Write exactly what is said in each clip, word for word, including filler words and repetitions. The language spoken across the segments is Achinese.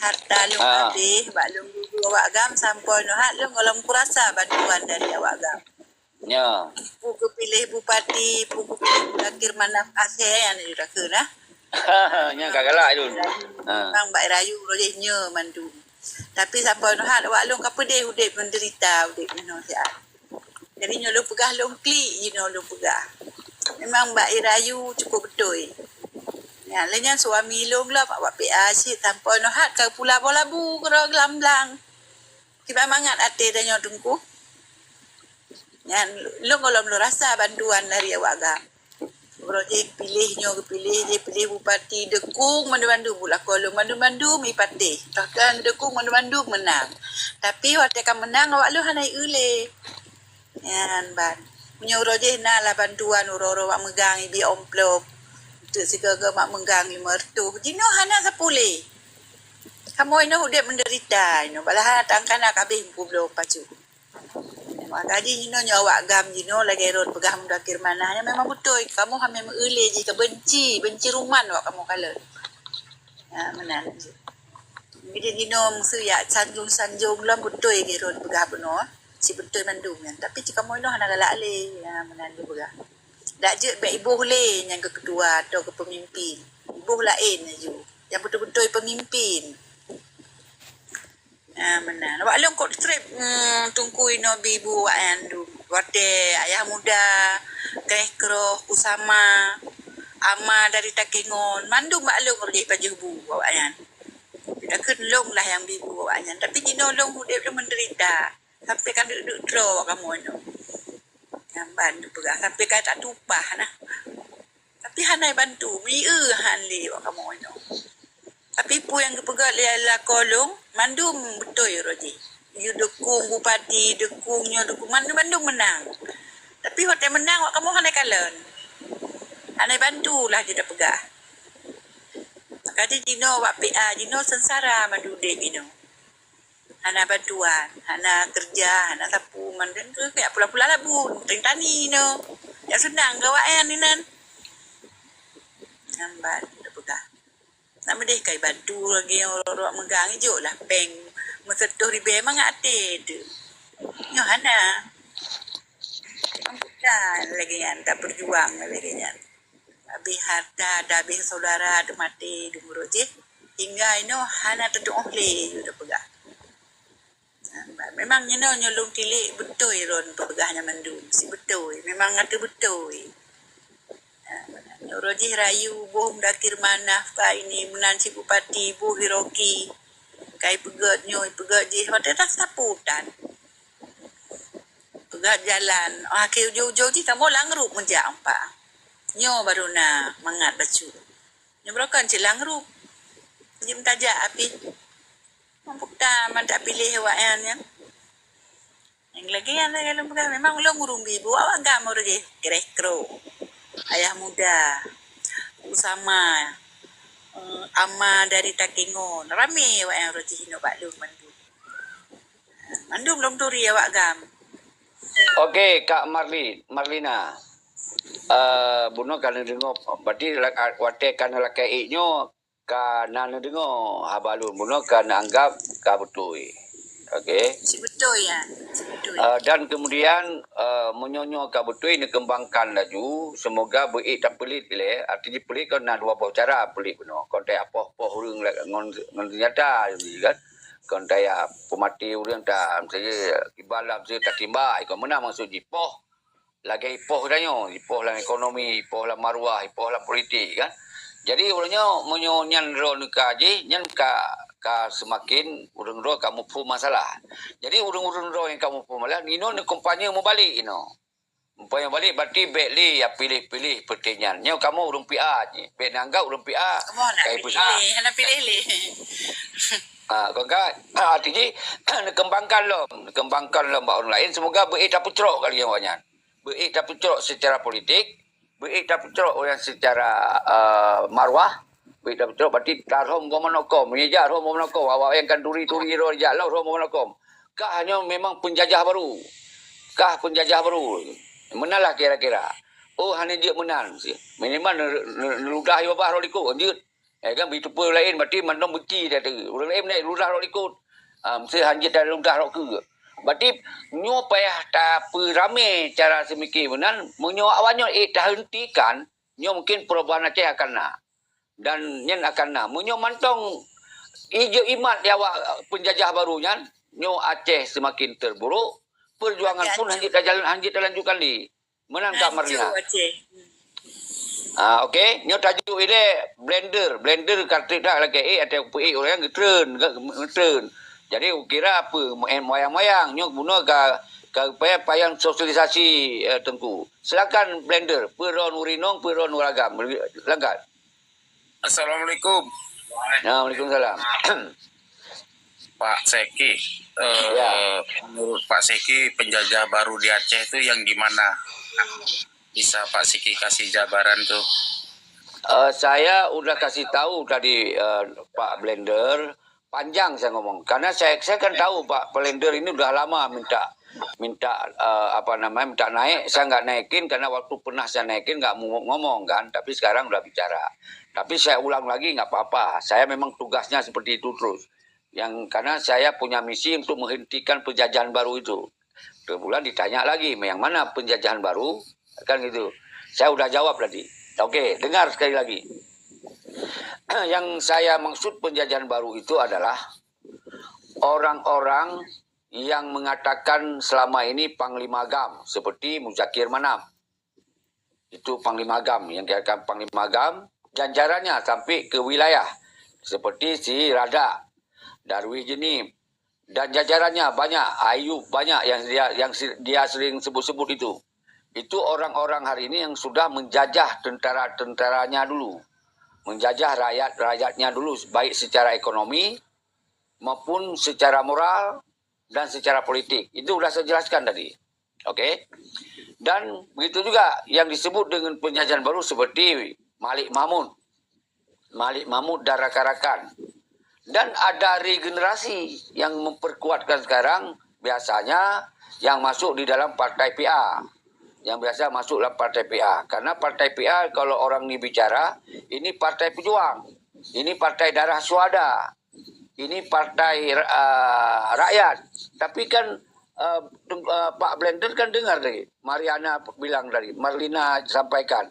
harta lôn, ah, habéh bak lôn gugur awak GAM, sampoe nyoe hat lôn gohlom kurasa bantuan dari awak GAM. Ya. Peue geupiléh bupati, peue geupiléh Mudakir Manaf Aceh nyang neujak keu nah. Nyang ka galak tu. Ha. Memang bak rayu roh jih nyoe mandum. Tapi sampoe nyoe hat awak lôn ka peudeh udeb, menderita udeb nyoe siat. Jadi nyoe lôn peugah lôn klik, jinoe lôn peugah. Memang bak rayu cukup beutôi. Ya, lé nyan suami lôn lom awak P A cit sampoe nyoe hat ka pula boh labu keudroe geulam blang. Kiban mangat até tanyoe Teungku. Nyan lôn gohlom lôn rasa bantuan dari awak GAM. Uroe jih piléh nyoe geupiléh, jih piléh bupati, deukong mandum-mandum, bak lakoe lôn mandum-mandum ipatéh. Bahkan deukong mandum-mandum meunang. Tapi watée ka meunang awak lôn hana ieu lé. Nyan ban. Meunyoe uroe jih na lah bantuan uroe-uroe mak meugang ibi amplop. Untuk sigoe-goe mak meugang limong reutôh. Jinoe hana sapeue lé. Kamoe inoe udeb menderita inoe. Balahan tangkana kabeh peuet ploh pacu. Maka jih jinoe nyoe awak GAM jinoe lagée rot peugah Mudakir Manaf nyan memang beutôi. Kamoe hana meu-eu lé jih ka benci, benci ruman awak kamoe kalon. Ha, meunan jih. Jadi jinoe meuseuyak sanjong-sanjong lom beutôi lagée rot peugah bunoe. Si beutôi mandum nyan. Tapi cit kamoe inoe hana galak lé. Ha, meunan jih peugah. Dak jeuet bék iboh lé nyang keu ketua atau keu pemimpin. Iboh laén laju. Nyang beutôi-beutôi pemimpin. Ah, meunan. Awak lôn kot treb, mm, Teungku inoe bi bu awak nyan dum. Watée Ayah Muda, Keh Kroh, Usama, Ama dari Takengon, mandum bak lôn roh jih pajoh bu awak nyan. Dak kheun lôn lah nyang bi bu awak nyan. Tapi jinoe lôn udeb lôn menderita. Sampai ka deuk-deuk droe awak kamoe nyoe. Nyang ban peugah sampai ka tak tupah nah. Tapi hana bantu, mi-eu han lé awak kamoe nyoe. Tapi peue nyang geupeugah lé lakoe lôn, mandum beutôi roh jih. Yue deukong bupati, deukong nyoe, deukong mandum-mandum meunang. Tapi watée meunang awak kamoe hana kalon. Hana bantu lah jeuet peugah. Maka jinoe awak P A jinoe seungsara mandum udeb jinoe. Hana bantuan, hana keureuja, hana sapeue, mandum keu pula-pula labu, teuntani nyoe. Nyang seunang keu awak nyan inan. Nyan ban teupeugah. Nak meudeh kai bantu lagée ureuëng meugang ijok lah péng meuseutôh ribée mangat até teuh. Nyoe hana. Bukan lagée nyan, tapeujuang lagée nyan. Habéh harta, habéh syedara teumaté deungon jih, hingga inoe hana teutuoh lé yue teupeugah. Memang jinoe nyoe lôn tilik beutôi lôn peugah nyan mandum, si beutôi, memang ateueh beutôi. Nyoe roh jih rayu boh Mudakir Manaf ka ini meunan cit bupati boh Hiroki. Kai peugét nyoe, peugét jih, watée tasapu tan. Peugah jalan. Akhé ujong-ujong jih kamoe lam rup meujak ampa. Nyoe baru na mangat bacut. Nyoe baroe kan cit lam rup. Jeuet meutajak api. Mampu ta man tapiléh awak nyan. Nyang lagée nyan lagée lôn peugah memang ulôn ureuëng bibu awak GAM ureuëng jih. Gereh Kro. Ayah Muda. Usama. Eh, Ama dari Takengon. Ramé awak nyan ureuëng jih inong bak lôn mandum. Mandum lom turi awak GAM. Okey, Kak Marli, Marlina. Eh, bunoe ka neudeungoe, berarti la-, watée ka neulakée ék nyoe, ka na neudeungoe haba lôn. Bunoe ka neuanggap ka beutôi. Okey. Cit beutôi, ya. Cit beutôi. Eh, dan kemudian, eh, meunyoe nyoe ka beutôi, neukeumbangkan laju, semoga beu ék tapeulit ilée. Arti jih peulit kan na dua boh cara peulit bunoe. Kon taya poh-poh ureuëng la-, ngon, ngon seunjata, kan? Kon taya peumaté ureuëng ta, misalnya, kiban lam sieu takimba, ikot meunan maksud jih poh. Lagée ipoh geutanyoe, ipoh lam ekonomi, ipoh lam maruah, ipoh lam politik, kan. Jadi, ureuëng nyoe, meunyoe nyan droeneuh ka jih, nyan ka, ka seumaken ureuëng droe ka muphom masalah. Jadi, ureuëng-ureuëng droe nyang ka muphom masalah, inoe neukumpanye meubalek inoe. Muphom meubalek, berarti bék lé ya piléh-piléh peureuté nyan. Nyoe kamoe ureuëng P A jih, bék neuanggap ureuëng P A. Kamoe hana kai piléh, hana piléh lé. Ah, kon ka, ah, arti jih, neukeumbangkan lom, neukeumbangkan lom bak ureuëng laén, semoga beu ék tapeucrok kali nyoe awak nyan. Beu ék tapeucrok secara politik, beu ék tapeucrok ureuëng secara, eh, maruah, beu ék tapeucrok berarti tarhom gomonokom. Meunyo jak rhom gomonokom, awak nyang kan turi-turi roh jak lom rhom gomonokom. Kah nyoe memang peunjajah baru. Kah peunjajah baru. Meunan lah kira-kira. Oh, hana jeuet meunan. Minimal ne-, ne-, neuludah ié babah roh likot, jeuet. Eh kan, beuteupeu laén, berarti mandum benci dah tu. Ureuëng laén naik ludah rot likot. Ah, mesti hanjeuet dah ludah rot keue. Berarti nyoe payah tapeuramé cara seumiké meunan, meunyoe awak nyoe ék tahentikan, nyoe mungkin perubahan Aceh akan na. Dan nyan akan na. Meunyoe mantong ijeuet imat di awak penjajah baru nyan, nyoe Aceh seumakin terburuk, perjuangan pun hanjeuet tajalan, hanjeuet talanjutkan lé. Meunan ka Marlina. Ah, okey. Nyoe tajuk ilée blender. Blender ka treuk that lagée ék ateueh peuék ureuëng geutreun, geutreun. Jadi, kira apa? Moyang-moyang. Nyoe guna ka, ka payah, payah sosialisasi, eh, Teungku. Silakan blender. Peuron urinong, peuron uragam. Langkat. Assalamualaikum. Waalaikumsalam. Pak Seki, eh, ya. Menurut Pak Seki, penjajah baru di Aceh itu yang gimana? Bisa Pak Seki kasih jabaran tuh? Eh, saya udah kasih tahu tadi, eh, Pak Blender, panjang saya ngomong. Karena saya, saya kan tahu Pak Blender ini udah lama minta, minta, eh, apa namanya, minta naik. Saya nggak naikin karena waktu pernah saya naikin nggak mau ngomong kan. Tapi sekarang udah bicara. Tapi saya ulang lagi, nggak apa-apa. Saya memang tugasnya seperti itu terus. Yang, karena saya punya misi untuk menghentikan penjajahan baru itu. Kemudian ditanya lagi, yang mana penjajahan baru? Kan gitu. Saya udah jawab tadi. Oke, dengar sekali lagi. Yang saya maksud penjajahan baru itu adalah orang-orang yang mengatakan selama ini Panglima GAM, seperti Muzakir Manaf. Itu Panglima GAM, yang dikatakan Panglima GAM, jajarannya sampai ke wilayah, seperti si Radak, Darwis Jenim, dan jajarannya banyak, Ayub banyak yang dia, yang si-, dia sering sebut-sebut itu. Itu orang-orang hari ini yang sudah menjajah tentara-tentaranya dulu, menjajah rakyat-rakyatnya dulu, baik secara ekonomi maupun secara moral dan secara politik. Itu sudah saya jelaskan tadi. Oke. Dan begitu juga yang disebut dengan penjajahan baru seperti Malik Mahmud. Malik Mahmud dan rakan-rakan. Dan ada regenerasi yang memperkuatkan sekarang, biasanya yang masuk di dalam partai P A. Yang biasa masuk dalam partai P A. Karena partai P A, kalau orang ni bicara, ini partai pejuang. Ini partai darah syuhada. Ini partai, eh, rakyat. Tapi kan, eh, tem-, eh, Pak Blender kan dengar tadi, Mariana bilang tadi, Marlina sampaikan.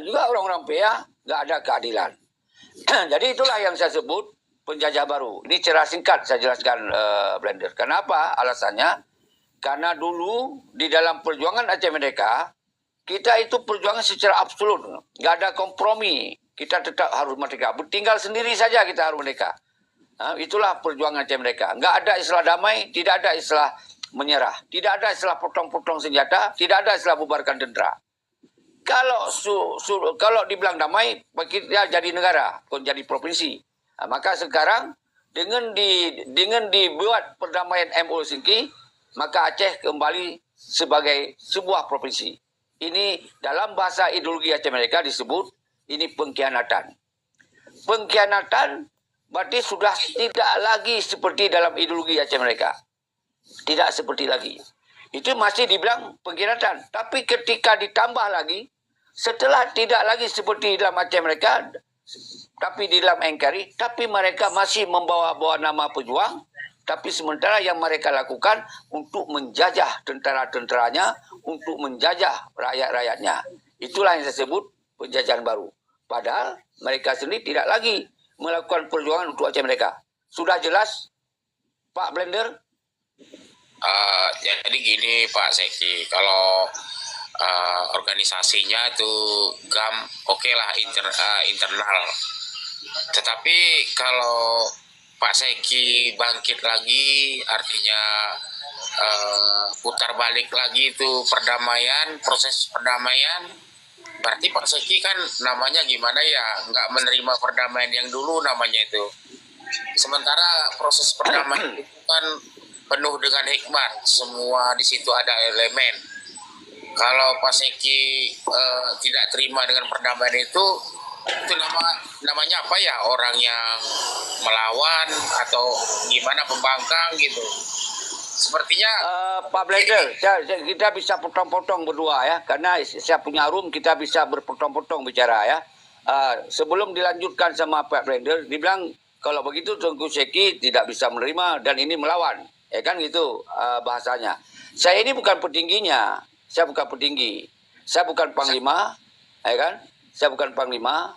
Juga orang-orang P A nggak ada keadilan. Jadi itulah yang saya sebut penjajah baru. Ini secara singkat saya jelaskan, eh, Blender. Kenapa alasannya? Karena dulu di dalam perjuangan Aceh Merdeka, kita itu perjuangan secara absolut. Nggak ada kompromi. Kita tetap harus merdeka. Bertinggal sendiri saja kita harus merdeka. Ha, itulah perjuangan Aceh Merdeka. Nggak ada istilah damai, tidak ada istilah menyerah. Tidak ada istilah potong-potong senjata, tidak ada istilah bubarkan tentara. Kalau su, su, kalau dibilang damai, kita jadi negara, bukan jadi provinsi. Ha, maka sekarang dengan di, dengan dibuat perdamaian M O Helsinki, maka Aceh kembali sebagai sebuah provinsi. Ini dalam bahasa ideologi Aceh Merdeka disebut ini pengkhianatan. Pengkhianatan berarti sudah tidak lagi seperti dalam ideologi Aceh Merdeka. Tidak seperti lagi. Itu masih dibilang pengkhianatan. Tapi ketika ditambah lagi, setelah tidak lagi seperti dalam Aceh Merdeka, tapi di dalam N K R I, tapi mereka masih membawa-bawa nama pejuang, tapi sementara yang mereka lakukan untuk menjajah tentara-tentaranya, untuk menjajah rakyat-rakyatnya. Itulah yang saya sebut penjajahan baru. Padahal mereka sendiri tidak lagi melakukan perjuangan untuk Aceh Merdeka. Sudah jelas, Pak Blender? Eh, jadi gini, Pak Seki, kalau, eh, organisasinya itu GAM, oke lah, inter-, eh, internal. Tetapi kalau Pak Seki bangkit lagi, artinya, eh, putar balik lagi itu perdamaian, proses perdamaian, berarti Pak Seki kan namanya gimana ya, nggak menerima perdamaian yang dulu namanya itu. Sementara proses perdamaian itu kan penuh dengan hikmat, semua di situ ada elemen. Kalau Pak Seki, eh, tidak terima dengan perdamaian itu, itu nama, namanya apa ya, orang yang melawan atau gimana, pembangkang gitu. Sepertinya Eh, Pak Blender, saya, saya, kita bisa potong-potong berdua ya, karena saya punya room, kita bisa berpotong-potong bicara ya. Ah, sebelum dilanjutkan sama Pak Blender, dibilang, "Kalau begitu Teungku Syeki tidak bisa menerima dan ini melawan." Ya kan gitu, ah, bahasanya. Saya ini bukan petingginya, saya bukan petinggi, saya bukan panglima, ya kan? Saya bukan panglima,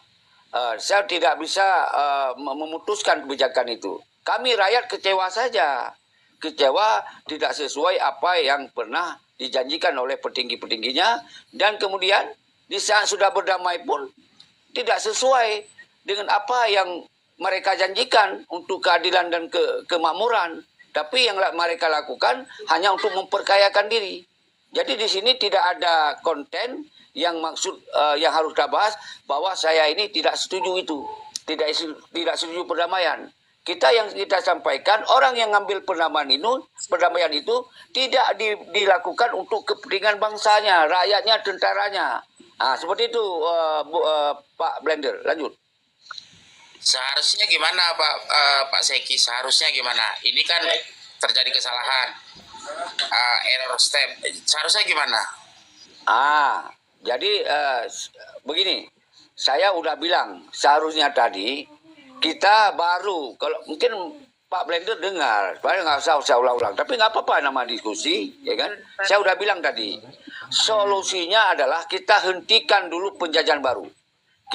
ah, saya tidak bisa, ah, me-, memutuskan kebijakan itu. Kami rakyat kecewa saja. Kecewa tidak sesuai apa yang pernah dijanjikan oleh petinggi-petingginya dan kemudian di saat sudah berdamai pun tidak sesuai dengan apa yang mereka janjikan untuk keadilan dan ke-, kemakmuran. Tapi yang la-, mereka lakukan hanya untuk memperkayakan diri. Jadi di sini tidak ada konten yang maksud, eh, yang harus kita bahas bahwa saya ini tidak setuju itu. Tidak isu-, tidak setuju perdamaian. Kita yang kita sampaikan, orang yang ngambil perdamaian itu, perdamaian itu tidak di-, dilakukan untuk kepentingan bangsanya, rakyatnya, tentaranya. Ah, seperti itu, eh, Bu, eh, Pak Blender. Lanjut. Seharusnya gimana, Pak, eh, Pak Seki? Seharusnya gimana? Ini kan terjadi kesalahan, eh, error step. Seharusnya gimana? Ah, jadi, eh, s-, begini, saya udah bilang seharusnya tadi kita baru, kalau mungkin Pak Blender dengar, saya nggak usah saya ulang-ulang. Tapi nggak apa-apa nama diskusi, ya kan? Saya udah bilang tadi, solusinya adalah kita hentikan dulu penjajahan baru.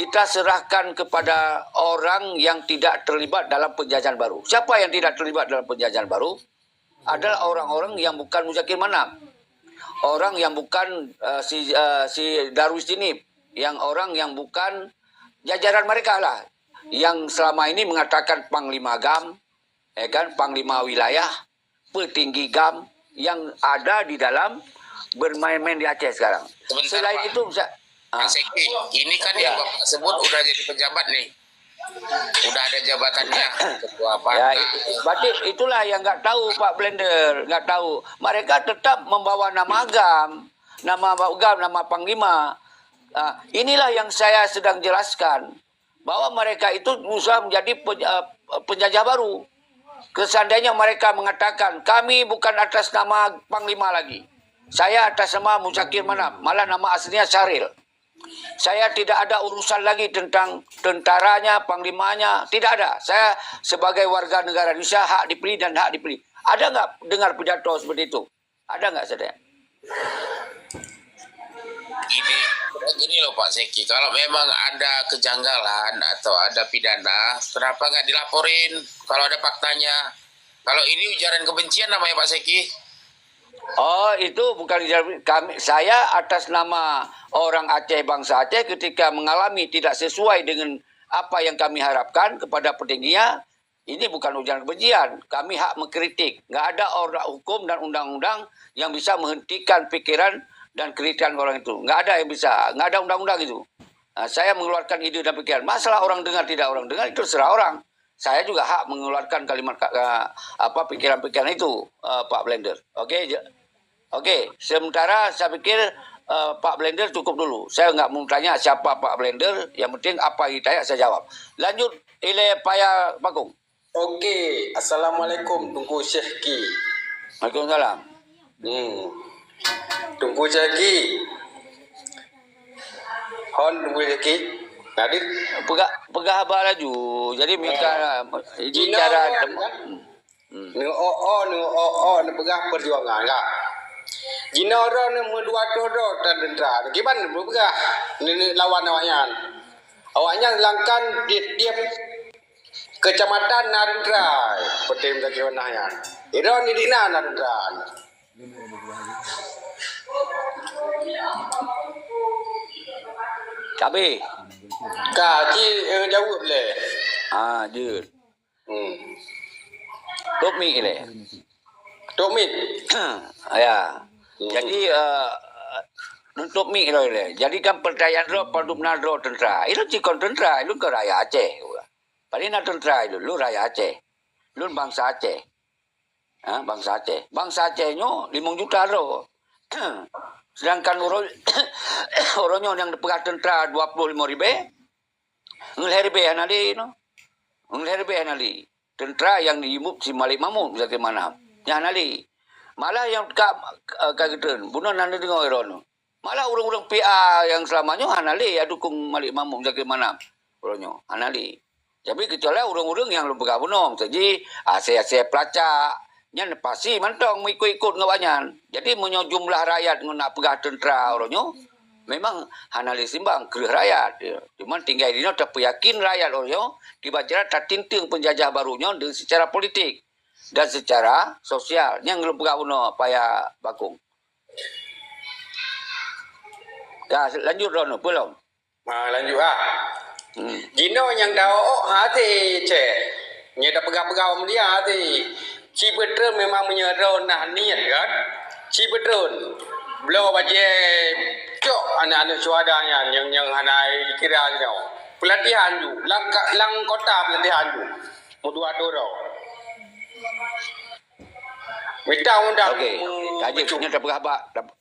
Kita serahkan kepada orang yang tidak terlibat dalam penjajahan baru. Siapa yang tidak terlibat dalam penjajahan baru? Adalah orang-orang yang bukan Muzakir Manaf. Orang yang bukan, eh, si, eh, si Darwis Dinip. Yang orang yang bukan jajaran mereka lah. Yang selama ini mengatakan Panglima GAM, ya kan, Panglima Wilayah, petinggi GAM yang ada di dalam bermain-main di Aceh sekarang. Sebentar, Selain Pak. itu, bisa, Pak ah, Seki, ini kan yang Ya. Bapak sebut udah jadi pejabat nih. Udah ada jabatannya, ketua ya, partai. i- berarti itulah yang nggak tahu Pak Blender, nggak tahu. Mereka tetap membawa nama GAM, nama GAM, nama Panglima. Ah, inilah yang saya sedang jelaskan, bahwa mereka itu berusaha menjadi pen-, eh, penjajah baru. Seandainya mereka mengatakan, "Kami bukan atas nama Panglima lagi. Saya atas nama Muzakir Manaf, malah nama aslinya Syahril. Saya tidak ada urusan lagi tentang tentaranya, panglimanya, tidak ada. Saya sebagai warga negara Indonesia hak dipilih dan hak dipilih." Ada nggak dengar pidato seperti itu? Ada nggak, saudara? Ini, gini loh, Pak Seki, kalau memang ada kejanggalan atau ada pidana, kenapa nggak dilaporin kalau ada faktanya? Kalau ini ujaran kebencian namanya, Pak Seki. Oh, itu bukan ujaran kami. Saya atas nama orang Aceh, bangsa Aceh, ketika mengalami tidak sesuai dengan apa yang kami harapkan kepada petingginya, ini bukan ujaran kebencian. Kami hak mengkritik. Nggak ada orang hukum dan undang-undang yang bisa menghentikan pikiran dan kritikan orang itu. Nggak ada yang bisa. Nggak ada undang-undang itu. Ah, saya mengeluarkan ide dan pikiran. Masalah orang dengar tidak orang dengar, itu terserah orang. Saya juga hak mengeluarkan kalimat ka-, ka-, apa, pikiran-pikiran itu, eh, Pak Blender. Oke, je-, oke. Sementara saya pikir, eh, Pak Blender cukup dulu. Saya nggak mau tanya siapa Pak Blender. Yang penting apa yang ditanya saya jawab. Lanjut, ilée paya pakong. Oke, assalamualaikum Teungku Syehki. Waalaikumsalam. Hmm. Teungku Syehki. Hon Teungku Syehki. Tadi Peugah, peugah haba laju. Jadi mika ini Cina cara orang dem- kan? Hmm. Neu o o, neu o o, neu peugah perjuangan kan. Jinoe droe neu meudua droe tan teuntara. Kiban neu peugah neu lawan awaknyan. Awaknyan langkan tiep-tiep kecamatan na teuntara. Peutém sakét nyan. Droe ni di na na teuntara. Habis. Ka ci eh, jaweueb lé. Ah, jeuet. Hmm. Top mik ilée. Tok Mit. Ya. Jadi, eh, nutup mik ilée. Jadi kan pertanyaan droe padum na droe teuntara. Ilôn cikon teuntara, ilôn kon rakyat Aceh. Paling na teuntara ilôn, lôn rakyat Aceh. Lôn bangsa Aceh. Ha, bangsa Aceh. Bangsa Aceh nyoe limong juta droe. Sedangkan ureuëng, ureuëng nyoe nyang dipeugah teuntara dua puluh lima ribée, ngon lhée ribée hana lé nyoe. Ngon lhée ribée hana lé. Teuntara nyang diimup si Malik Mahmud, misalnya mana. Nyan hana lé. Malah nyang ka, ka geutreun, bunoe na neudeungoe droeneuh. Malah ureuëng-ureuëng P A nyang seulama nyoe hana lé nyang dukong Malik Mahmud Zakir Manaf. Uroe nyoe hana lé. Tapi keucuali ureuëng-ureuëng nyang lôn peugah bunoe, miseue jih asèe-asèe peulacak, nyan pasti mantong meuikot-ikot ngon awaknyan. Jadi meunyoe jumlah rakyat ngon nak peugah teuntra uroe nyoe, memang hana lé simbang kreueh rakyat. Cuman tinggai jinoe tapeuyakin rakyat uroe nyoe kiban cara tatinteung peunjajah barô nyoe deungon seucara politik dan seucara sosial. Nyang lôn peugah bunoe paya bakong. Ka lanjut droeneuh, peue lom? Ha, lanjut ah. Hmm. Jinoe nyang daok hati ceh. Nyang tapeugah-peugah media hati. Ci beutreun memang meunyoe droe nah niet kan. Ci beutreun. Bloe bajèe cok aneuk-aneuk syuhada nyan nyang, nyang hana kira nyoe. Peulatihan ju, lam ka-, lam kota peulatihan ju. Meudua droe. Mita undang. Okey. Ka jeuet nyoe tapeugah bak, tap-,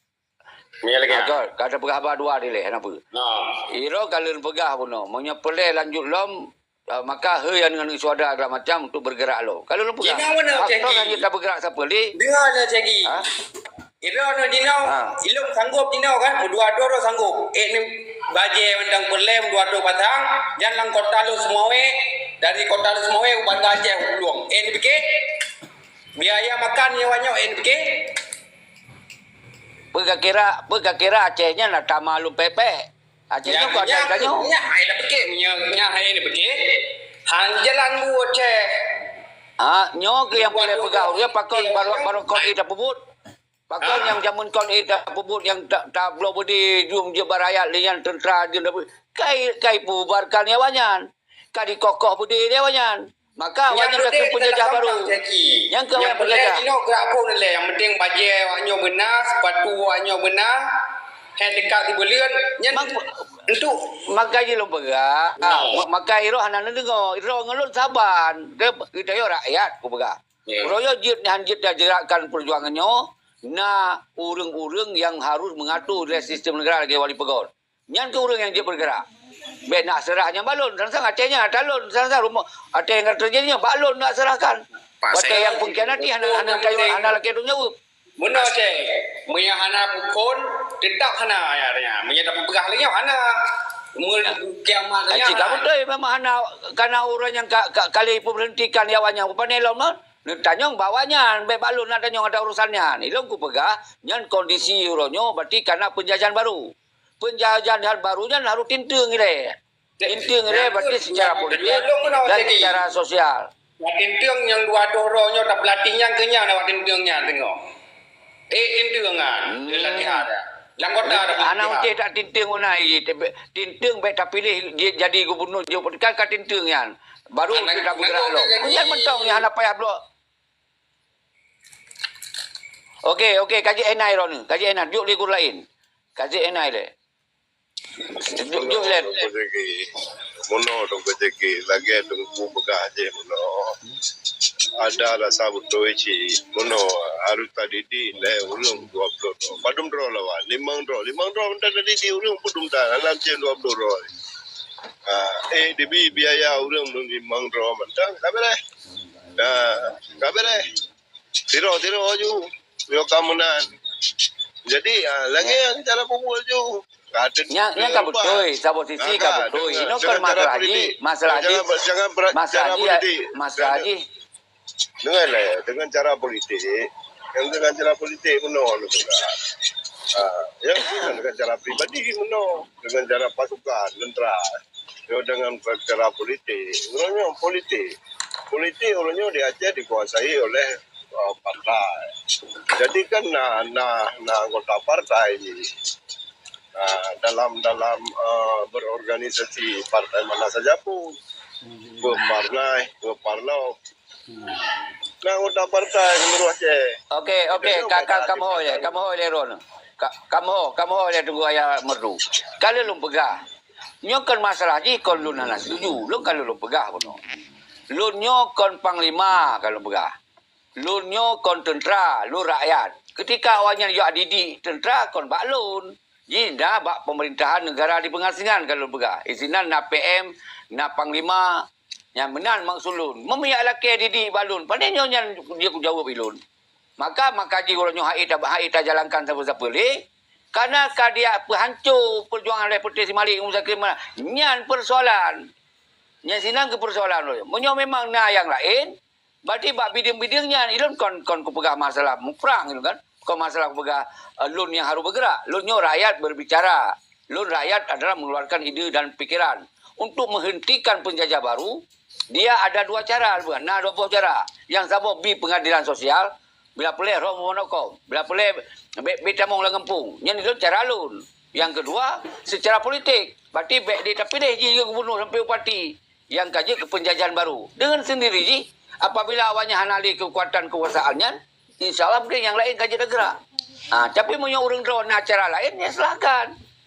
Meunyo lagèe nyan. Ka tapeugah haba dua dilèe, hana peue. Nah. Iro ka lôn peugah bunoe, meunyo peureulèe lanjut lom, eh, maka heu nyang ngon syuhada segala macam untuk bergerak lom. Ka lôn peugah. Jinoe meunoe, Ceh Ki. Hanya tabergerak sapeue lé. Dengar nyoe, Ceh Ki. Ha? Iro nyoe jinoe, ha, ilôn sanggob jinoe kan, meudua droe sanggob. Eh, ni bajèe mandang peureulèe meudua droe pasang, dan lam kota lôn Seumawé, dari kota lôn Seumawé u Banda Aceh u Bulueng. Eh, ni pike? Biaya makan nyoe awak nyoe, eh, ni pike? Peue ka kira, peue ka kira Aceh nyan na tama lôn pèk-pèk. Aceh nyan kok ada nyoe. Nyan hai dah pike, nyan, nyan hai ni pike. Han jalan buet Aceh. Ah, nyoe keuh nyang peureulèe peugah, ureueng pakon baru, baru kon ék tapeubuet. Pakon nyang jameun kon ék tapeubuet nyang ta-, tabloe beudé jeuem jeuet bak rakyat lé nyan teuntra jeuem tapeubuet. Kai, kai peububarkan nyan awak nyan. Ka dikoh-koh beudé lé awak nyan. Maka awak nyan ka keuh peunjajah baru. Nyang keuh awak nyan peunjajah. Jinoe gerak phon lé, nyang penting bajèe awak nyoe beuna, sepatu awak nyoe beuna, han teuka sibuleuen. Nyan untuk maka jih lôn peugah. Ma-, maka Iro hana neudeungoe. Iro ngon lôn saban. Geutanyoe rakyat kupeugah. Uroe nyoe jeuet nyan jeuet tajeratkan peujuangan nyoe, na ureueng-ureueng nyang harus meungatur lé sistem neugara lagèe Wali Peugöt. Nyan keuh ureueng nyang jeuet beugerak. Bèk na seurah nyan bak lôn, sang-sang Aceh nyan ata lôn, sang-sang rumoh Aceh nyang ka teujadi nyan bak lôn na seurahkan. Watèe nyang peungkhianati hana, hana, hana lakèe tanggung jaweueb. Meunoe Aceh, meunyo hana bukon, teutap hana ya, ya. Meunyo tapeugah lé nyoe hana. Meunyo kiamat lé nyoe hana. Cit ka beutôi memang hana, kana ureueng nyang ka, ka, ka lheuh peubeurhentikan ya awak nyan, pane lom, neutanyong bak awak nyan, bèk bak lôn neutanyong ata urusan nyan. Ilôn kupeugah, nyan kondisi uroe nyoe berarti kana peunjajahan baru. Peunjajahan baru nyan harôh tinteung ilèe. Tinteung ilèe berarti secara politik dan secara sosial. Tinteung nyang dua droe nyoe tapeulatih nyan keu nyan awak tinteung nyan teungoh. Eh, tinteung nyan, latihan. Lam kota ada. Hana utéh tak tinteung una, tinteung bèk tapiléh jadi gubernur, kan ka tinteung nyan. Baru kita bergerak lom. Nyan mantong nyan hana payah bloe. Okey, okey, ka jeuet enai droeneuh, ka jeuet enai, jok lé guru laén. Ka jeuet enai lé. Jok, jok lé. Meunoe Teungku Jeki, lagèe Teungku peugah jih meunoe. Ada rasa beutôi cit. Meunoe harus tadidik lé ureueng dua ploh droe. Padum droe lawan? Limong droe. Limong droe mantong tadidik ureueng padum tan. Alam cit dua ploh droe. Ha, eh, dibi biaya ureueng limong droe mantong. Ka beureh. Ka beureh. Tiro, tiro ju. Yo ka meunan. Jadi, ah, lagèe nyang cara peubuet ju. Nyan, nyan ka beutôi, saboh sisi ka beutôi. Inoe kon masalah jih, masalah jih, masalah jih, masalah jih. Dengan, eh, dengan cara politik, yang dengan cara politik meunoe. Ah, ya, dengan cara pribadi meunoe, dengan cara pasukan, tentera. Yo, dengan cara politik. Uroe nyoe politik. Politik uroe nyoe di Aceh dikuasai oleh, eh, partai. Jadi kan na, na, na anggota partai ni. Nah, dalam, dalam, eh, berorganisasi partai mana saja pun. Berpartai, berparlok. Nah, anggota partai menurut Aceh. Okey, okey, ka, ka, kamoe lé, kamoe lé Ron. Ka, kamoe, kamoe lé Teungku Yahya Merdu. Ka lheuh lôn peugah. Nyoe kon masalah jih kon lôn hana setuju. Lôn ka lôn peugah bunoe. Lôn nyoe kon panglima ka lôn peugah. Lôn nyoe kon teuntera, lôn rakyat. Keutika awaknyan jak didik teuntera kon bak lôn. Jih na bak peumerintahan neugara di peungasingan ka lôn peugah. Isinan na P M, na panglima. Nyan meunan maksud lôn. Meunyo lakèe didik bak lôn, pane nyoe nyan jeuet kujaweueb ilôn. Maka, maka jih uroe nyoe hana, hana tajalankan sapeue-sapeue lé. Karena ka dia peuhanco perjuangan oleh Putih Simalik Muzakir Manaf. Nyan persoalan. Nyan sinan ke persoalan. Meunyoe memang na nyang lain, berarti bak bidang-bidang nyan ilôn kon kon kupeugah masalah muprang ilôn kan. Kon masalah kupeugah uh, lôn yang harus bergerak. Lôn nyoe rakyat berbicara. Lôn rakyat adalah mengeluarkan ide dan pikiran untuk menghentikan penjajah baru. Dia ada dua cara, na dua boh cara. Yang saboh bi pengadilan sosial, bila peureulèe roh meumonokom, bila peureulèe bèk tamong lam gampông. Nyan itu cara lôn. Yang kedua, secara politik. Berarti bèk dia terpilih jih gubernur sampai bupati. Yang ka jeuet ke penjajahan baru. Dengan sendiri jih, apabila awaknyan hana lé kekuatan kekuasaan nyan, insya Allah mungkin yang lain ka jeuet gerak. Ha, tapi meunyoe ureuëng droe na cara lain, ya silahkan.